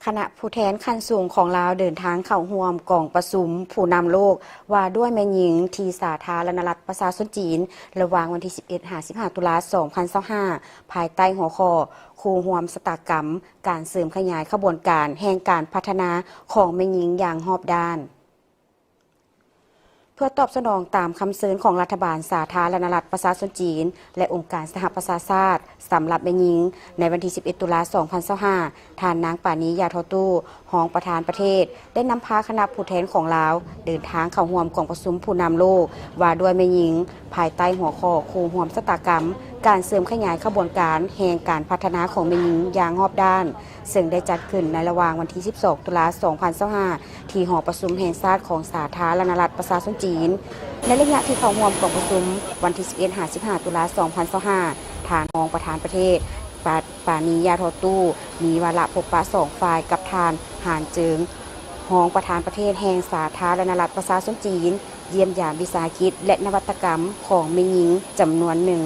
ຄະນະຜູ້ແທນຂັ້ນສູງຂອງລາວເດີນທາງເຂົ້າຮ່ວມກອງປະຊຸມຜູ້ນຳໂລກວ່າດ້ວຍແມ່ຍິງທີ່ສາທາລະນະລັດປະຊາຊົນຈີນ ລະຫວ່າງວັນທີສິບເອັດຫາສິບຫ້າຕຸລາສອງພັນຊາວຫ້າ ພາຍໃຕ້ຫົວຂໍ້ ຄູ່ຮ່ວມຊະຕາກຳ ການເສີມຂະຫຍາຍຂະບວນການແຫ່ງການພັດທະນາຂອງແມ່ຍິງຢ່າງຮອບດ້ານ. ເພື່ອຕອບສະໜອງຕາມຄຳເຊີນຂອງລັດຖະບານສາທາລະນະລັດປະຊາຊົນຈີນ ແລະ ອົງການສະຫະປະຊາຊາດ ສຳລັບແມ່ຍິງ, ໃນວັນທີສິບເອັດຕຸລາສອງພັນຊາວຫ້າ ທ່ານນາງ ປານີ ຢາທໍ່ຕູ້ ຮອງປະທານປະເທດ ໄດ້ນຳພາຄະນະຜູ້ແທນຂອງລາວ ເດີນທາງເຂົ້າຮ່ວມກອງປະຊຸມຜູ້ນຳໂລກວ່າດ້ວຍແມ່ຍິງ ພາຍໃຕ້ຫົວຂໍ້ ຄູ່ຮ່ວມຊະຕາກຳ ການເສີມຂະຫຍາຍຂະບວນການແຫ່ງການພັດທະນາຂອງແມ່ຍິງຢ່າງຮອບດ້ານ, ເຊິ່ງໄດ້ຈັດຂຶ້ນໃນລະຫວ່າງວັນທີສິບສອງຕຸລາສອງພັນຊາວຫ້າ ທີ່ຫໍປະຊຸມແຫ່ງຊາດຂອງສາທາລະນະລັດປະຊາຊົນຈີນ. ໃນໄລຍະທີ່ເຂົ້າຮ່ວມກອງປະຊຸມ ວັນທີສິບເອັດຫາສິບຫ້າຕຸລາສອງພັນຊາວຫ້າ ທ່ານຮອງປະທານປະເທດ ປາ ປານີ ຢາທໍ່ຕູ້ ມີວາລະພົບປະສອງຝ່າຍກັບທ່ານ ຫານເຈິງ ຮອງປະທານປະເທດແຫ່ງສາທາລະນະລັດປະຊາຊົນຈີນ, ຢ້ຽມຢາມວິສາຫະກິດ ແລະ ນະວັດຕະກຳຂອງແມ່ຍິງຈຳນວນໜຶ່ງ.